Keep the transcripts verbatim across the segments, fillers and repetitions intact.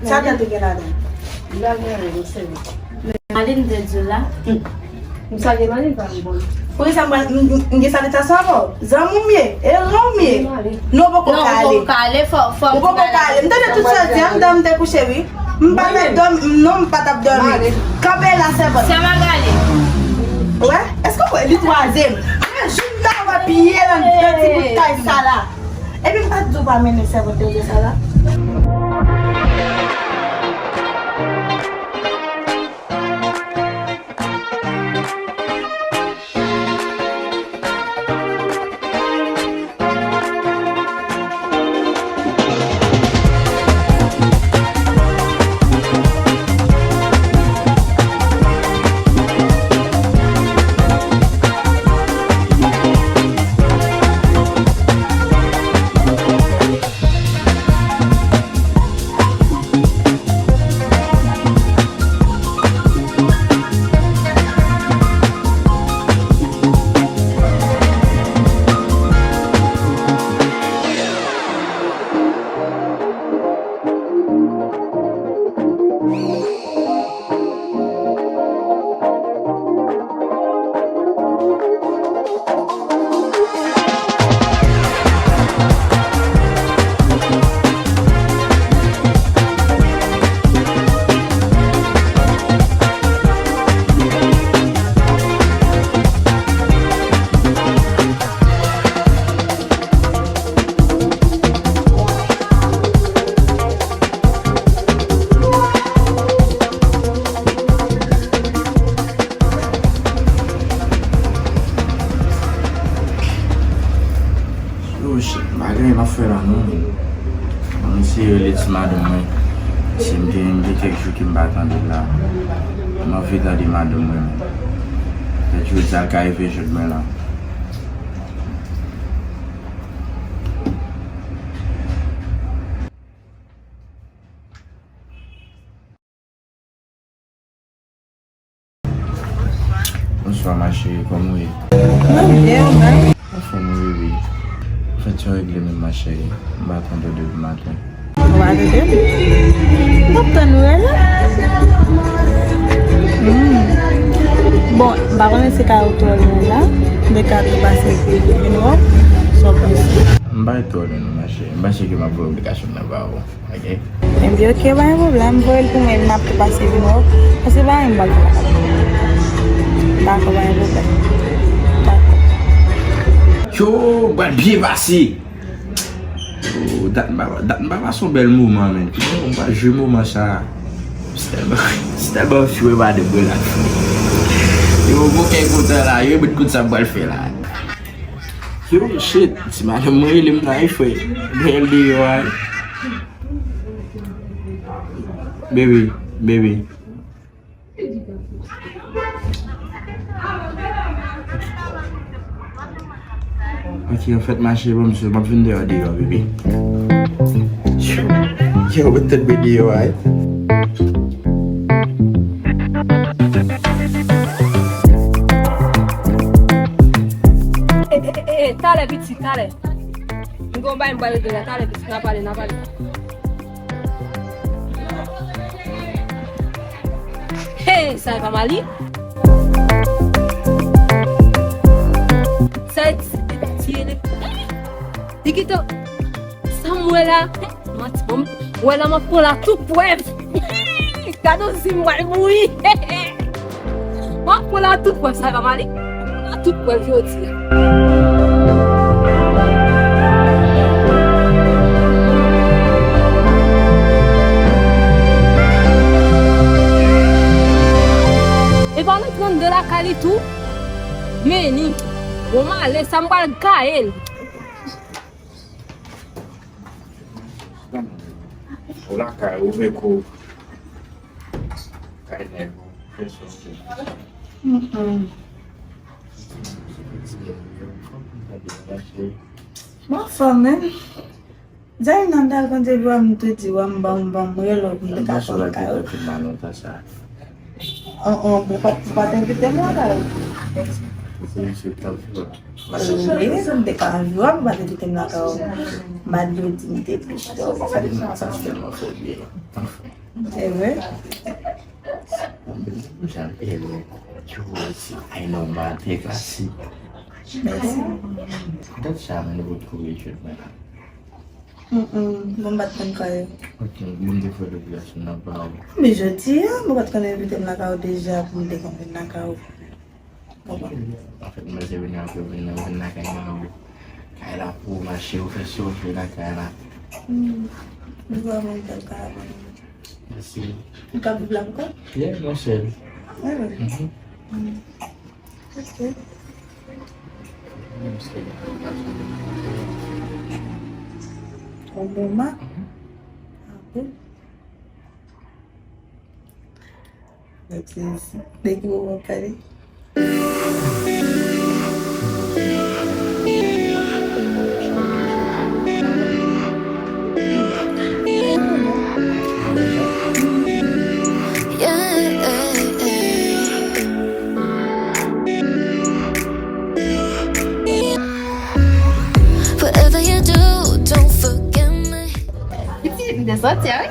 Sa tèt ou gen ladan? Li pa gen anyen, non, sèvi. Malin te di w la. M sa gen malin pa m bon. Poukisa m pral, m, m, m gen salitansyon avè w? Zanmi w m ye, eran w m ye. Non, ou poko ka ale. Non, ou poko ka ale, fò, fò m di bagay. Ou poko ka ale. M tande tout sa w di a, m dòmi te kouche, wi. M pa t ap dòmi, non, m pa t ap dòmi. Kanpe la, sèvant. Sè Magali. Wè? Èske w wè li twazyèm? Yon jou m ta wè pye l anndan ti bout kay sa la. Epi m pa t di w pa mennen sèvant yo de sa la. Yo, shit, m pa gen anyen m ap fè la, non. Mwen eseye rele ti madanm mwen. Si m gen, m gen kèk jou ke m pa tande l la. M anvi tande madanm mwen, men. Petèt jodi a l ka rive jwenn mwen la. Bonswa, ma chérie, kòman w ye? Mwen byen, ou menm? Anfòm, wi, wi. Fè ti regle menm, ma chérie. M pa tande w depi maten. Ou pa tande m? M t ap tann ou la. Hmm. Bon, m pa konnen si kay ou twò lwen la. M te ka tou pase vin wè w. Sa w panse? M pa twò lwen, non, ma chérie. M panse ke m ap voye aplikasyon nan ba ou. Ok. Epi, ok, pa gen pwoblèm, voye l pou mwen, epi m ap tou pase vin wè w. Paske pa gen m pral fè lakay. Dakò, pa gen pwoblèm. Dakò. Yo, m pral byen pase. Oh, dat m pa, dat m pa pase yon bèl moman, menn. Ki bon, m pral jwi moman sa. Se tèlman, se tèlman fye mwen pa de mwen la. Yo, bon, kèk kontan la, yo, bout kout sa m pral fè la. Yo, shit, ti madanm mwen rele m la, wi, frè. Bèl deyò a. Baby, baby. Ok, anfèt, mache, bon, misye, m ap vin deyò, deyò, baby. Yo, mwen tèt mwen deyò a, wi. E, e, e, e, talè, pitit, talè. M gon bagay m pral regle la, talè, pitit, n a pale, n a pale. Hey, sa e pa Mali? Sa e ti, ti, li, li kite, sa m wè la? Manti, bon, m wè la, m ap pran la tout prèv. Gade yon zi m pral mouri. M ap pran la tout prèv, sa e pa Mali? M ap pran la tout prèv jodi a. E pa nan trannde lakay li tou? Meni. Bon, m ale, sa m pral gaye l. Ou lakay ou, vin kou kay nèg ou, fè sa w vle. Mm-mm. M anfòm, men. Jay nan dal konte dwa m te di, wa m ban, m ban, m rele w pou m te ka fè kay ou. An, an, ou pa, ou pa t envite m lakay ou. Se misye k t ap jwe. Wi, m te ka jwe, m pa te kite m lakay ou. M pa t vle di m te plis. Sa tèlman fò byen. Anfen. E vre? Jan, e vre. Yo, si I know ma te klasi. Mèsi. Dat sa mwen nou kouri jwenn mwen la. Mm, mm, bon, m pa t konn kay ou. Ok, bon, m te fè depi la sou nan pa ou. Men jodi a, mwen pa t konn envite m lakay ou deja, pou m te konn vin lakay ou. Anfèt, mwen se vini apre vin nan, vin lakay nan ou. Kay la pou mache, ou fè sa ou vle nan kay la. Hmm. Nou vrèman bèl kay la. Mèsi. Ou ka viv la ankò? Yeah, mwen sèl. Ah, wi. Mhm. Hmm. Ok. Yon moman. Mhm. Ah, bon. Nèg sezi. Nèg ki moman pale. Whatever you do, don't forget me. Pitit, m te sòti a, wi.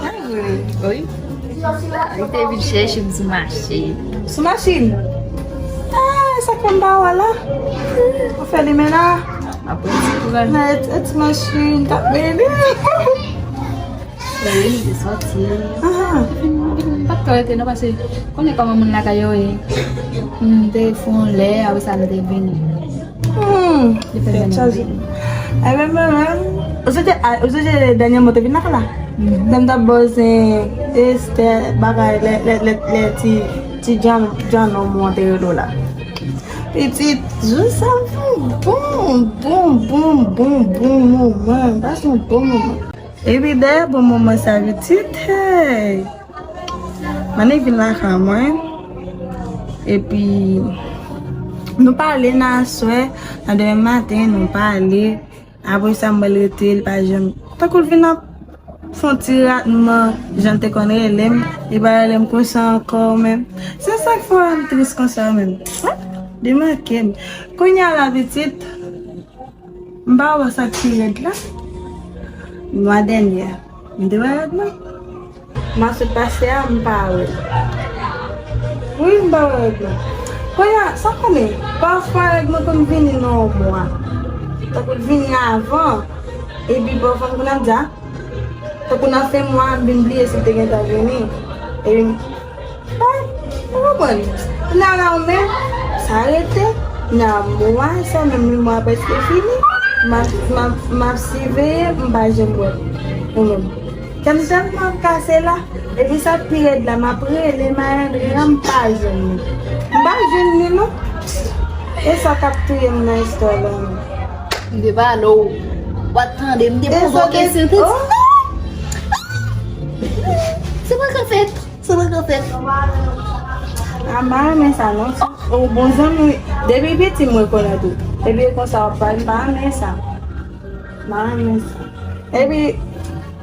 Ay, wi. Wi. Li te vin chèche m sou machin. Sou machin? Ah, sa k fè m pa wè la? Ou fè li men la? Apre ti kouran. Nan et, et machin, t ap mennen. Wi, li te sòti. Ah. M pa t ka rete non, paske konnen kòman moun lakay yo ye. M te fè yon lè, apre sa m te vini. Hmm, tèt chaje. Ebyen, mwen menm, ou sonje, a, ou sonje dènyèman ou te vin lakay la? Mhm. Lè m t ap ba w zen, Estè, bagay, lè, lè, lè, lè ti, ti Jan, Jan nonm ou an te rele w la. Pitit, jou sa m fè yon bon, bon, bon, bon, bon moman. M pase yon bon moman. Epi dèyè bon moman sa, pitit, hey! M annik vin lakay mwen. Epi, nou pale nan aswè, nan demen maten, nou pale. Apre sa, mwen rete, li pa janm. Tankou l vin ap fè yon ti ratman, jan l te konn rele m, li pa rele m konsa ankò, men. Se sa k fè m tris konsa, men. Demanke m. Kounye a la, pitit, M pa wè sa k pi rèd la. Mwa dènye a, m te wè rèd mwen. Mwa sot pase a, m pa wè l. Wi, m pa wè rèd mwen. Kounye a, sa konnen, pafwa rèd mwen konn vini nan yon mwa. Tankou l vini avan, epi pafwa m konn ap di, a, tankou nan fen mwa a, m vin bliye si l te gentan vini. Epi m Bay, ou konprann? Kounye a la, ou menm, sa rete, nan mwa sa, menm mwa prèske fini, m ap, m ap, m ap siveye, m pa janm wè l. Ou menm. Kè m tèlman kase la, epi sa pi rèd la, m ap rele Mayandri an, m pa jwenn li. M pa jwenn li, non. E sa k ap touye m nan istwa la, non. M te pale w. W ap tande, m te pwovoke se te. Se pa ka fèt. Se pa ka fèt. A, m pa renmen sa, non. Ou bon zanmi, depi piti, m rekonèt ou. Epi e konsa w ap pale, m pa renmen sa. M pa renmen sa. Epi,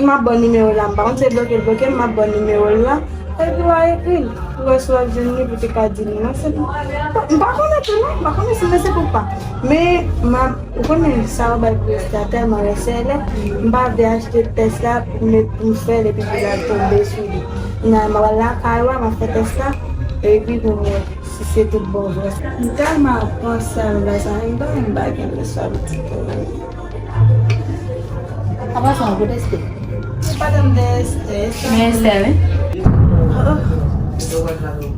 m ap ba w nimewo l la. M pa konn se bloke l bloke m, m ap ba w nimewo l la. Epi w a ekri l. Pou wè si w ap jwenn li, pou te ka di li, non, se pou. M pa konnen tou, non. M pa konnen si, men se pou pa. Men, m ap Ou konnen sa yo bay pou Esther tèlman rèsèlè, m pa vle achte tès la pou m met pou m fè l epi pou l al tonbe sou li. Kounye a m ap al lakay ou a, m ap fè tès la, epi pou m wè si se tout bon vre. M tèlman ap panse a bagay sa, m pa, m pa gen lè sa pitit. Apa sa, ou kote Esther? Ou pa janm dèyè Esther, Esther. Men Esther, wi. Oh, oh.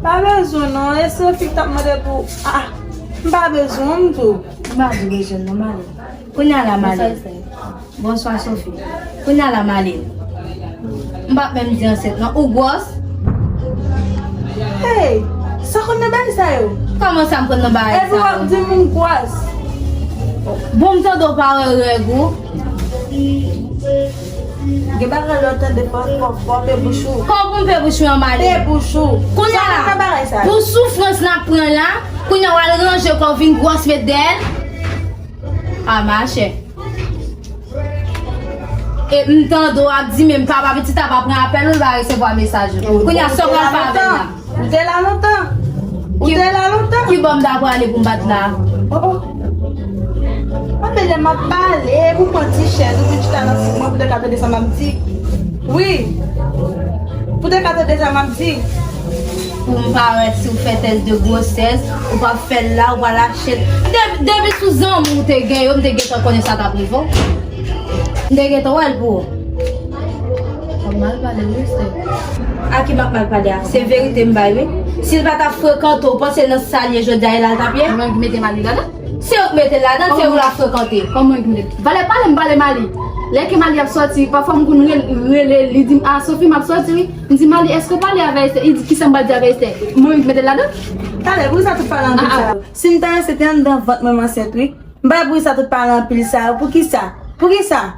Pa bezwen non, Esther fi k t ap mande pou, ah, ah. M pa bezwen w, m di w. M pa bezwen non, Mali. Kounye a la, Mali. Bonswa, Sophie. Kounye a la, Mali. M p ap menm di ansent non. Ou gwòs? Hey, sa konn nan bagay sa yo? Kòman sa m konn nan bagay sa yo? Epi w ap di m m gwòs. Bon, m tande w pa wè règ ou. Gen bagay lè w tande fò, fò, fò pe bouch ou. Kòman pou m pe bouch ou an, Mali? Pe bouch ou. Kounye a la, pou soufrans n ap pran la, kounye a w al ranje kò w vin gwòs met dèyè l. A, machè. E m tande w ap di, men m pa, pa pitit a pa pran apèl ou, l pa resevwa mesaj ou. Kounye a, sa w pral fè avè l la? Ou te la lontan. Ou te la lontan? Ki bò m ta prale pou m pa t la? Oh, oh. Anben, lè m ap pale, pou pran ti chèz, ou vin chita nan figi mwen, pou te ka tande sa m ap di. Wi. Pou te ka tande sa m ap di. Pou m pa wè si w fè tès de gwosès, ou pa fè l la, ou pa lache l. De-, depi sou zanmi w te gen yo, m te gentan konnen sa t ap rive w. M te gentan wè l pou ou. Ou mal pale, wi, sè. A ki m ap mal pale a? Se verite m bay, wi. Si l pa t ap frekante w, ou panse nan sa l ye jodi a, e la l t ap ye? Mwen ki mete Mali ladan? Se ou k mete l ladan, se ou l ap frekante. Kòman ki mete? Valè pale m pale Mali. Lè ke Mali ap sòti, pafwa m konn rele, rele li, li di m, "A, Sophie, m ap sòti, wi." M di, "Mali, èske w pale avè Esther?" Li di, "Kisa m pral di avè Esther?" Mwen ki mete l ladan? Talè, poukisa tout pale anpil sa? Si m ta ansent, e anndan vant mwen m ansent, wi. M pa pou sa tout pale anpil sa yo. Poukisa? Poukisa?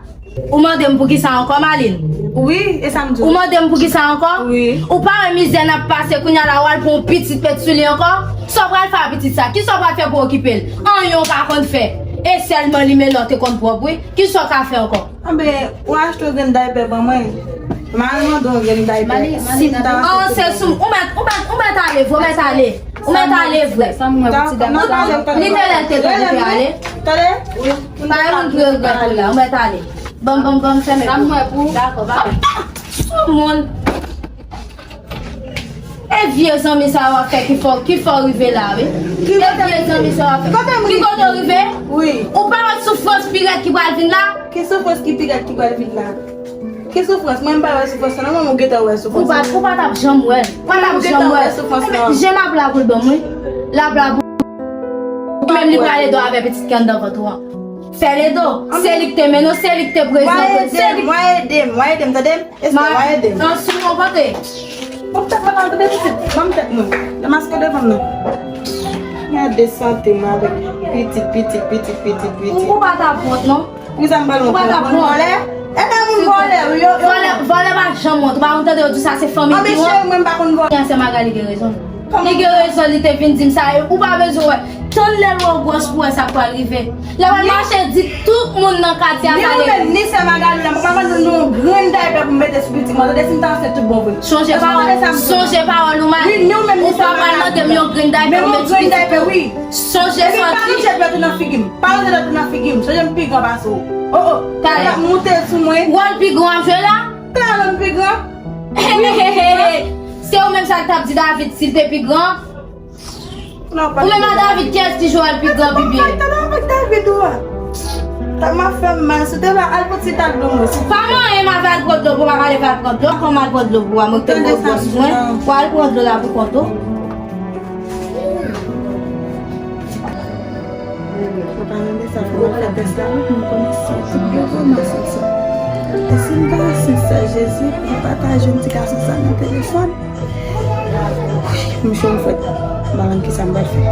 Ou mande m poukisa ankò, Malin? Wi, e sa m di w. Ou mande m poukisa ankò? Wi. Ou pa wè mizè n ap pase kounye a la, w al pran yon pitit met sou li ankò? Sa w pral fè a pitit sa? Kisa w pral fè pou okipe l? Anyen w pa konn fè. E sèlman li men lè w te konn pwòp, wi. Kisa w ka fè ankò? Anben, ou achte yon grenn daypè ban mwen. M al mande yon grenn daypè. Mali, Mali, si m ta... An, se sou, ou mèt, ou mèt, ou mèt ale vre, ou mèt ale. Ou mèt ale vre. Sa m wè pou ti dam sa. Li te lè l te pè pou te ale. Tande? Pa yon regrèt ou la, ou mèt ale. Ban m, ban m, ban m fèmen. Sa m wè pou. Dakò, ba. Sou moun. E vye zanmi sa w ap fè ki fè w, ki fè w rive la, wi. E vye zanmi sa w ap fè. Ki kote w rive? Wi. Ou pa wè soufrans pi rèd ki pral vin la? Ki soufrans ki pi rèd ki pral vin la? Ki soufrans? Mwen, m pa wè soufrans lan, non, mwen, ou gentan wè soufrans lan. Ou pa, ou pa t ap janm wè l. Ou pa t ap janm wè l. Soufrans lan. Jan l ap la pou l ban m, wi. L ap la pou ou. Menm li pral ede w avè pitit ki anndan vant ou an. Fè l ede w. Se li ki te mennen w, se li ki te prezante w, se li. W a ede m, w a ede m, w a ede m, tande m? Esther, w a ede m. An sou mwen pote. Ban m tèt mwen nan, tande pitit. Ban m tèt mwen. Demaske devan m nan. Gade sante m avèk pitit, pitit, pitit, pitit, pitit. Ou, ou pa t ap wont, non? Poukisa m pral wont? Ou pa t ap wont. Vòlè? E pa moun vòlè, wi, yo, yo. Vòlè, vòlè pa janm wont. Ou pa konn tande yo di sa, se fanmi ki wont. Anben cheri, mwen m pa konn vòlè. Sè Magali gen rezon. Li gen rezon, li te vin di m sa, e ou pa bezwen wè. Tann lè l wè w gwòs pou wè sa k pral rive. Lè w al mache, di tout moun nan katye a sa. Ni ou menm, ni sè Magali la, m pa mande nou yon grenn daypè pou m mete sou pitit mwen. Tande, si m ta ansent tout bon vre. Sonje pawòl, sonje pawòl ou, Mali. Ou pa pral mande m yon grenn daypè pou m mete sou pitit mwen. Sonje sa w di. Pa ranje dwèt ou nan figi m. Pa ranje dwèt ou nan figi m. Sonje m pi gran pase w. Oh, oh. Talè. Ou ap moute sou mwen. Wòl pi gran w ap jwe la? Talè m pi gran. Se ou menm sa k t ap di David si l te pi gran? Ou menm a David, kiyès ki jwe wòl pi gran, pi byen? Talè avèk David ou a. Sa m ap fè m mal. Si w te va al pou ti tal dlo mwen. Pa manyen m avè al pran dlo pou w, pa pale fè al pran dlo. Kòman al pran dlo pou w a? Mwen k te ba w gwòs mwen. Ou al pran dlo la pou kont ou. Mwen pa renmen sa, fò mwen fè tès la, wi, pou m konnen si tout blan vrèman sou sa. E si m pa ansent sa, Jezi, pou m pa ta jwenn ti gason sa nan telefòn. Wi, m cho m frèt. M pa konn kisa m pral fè.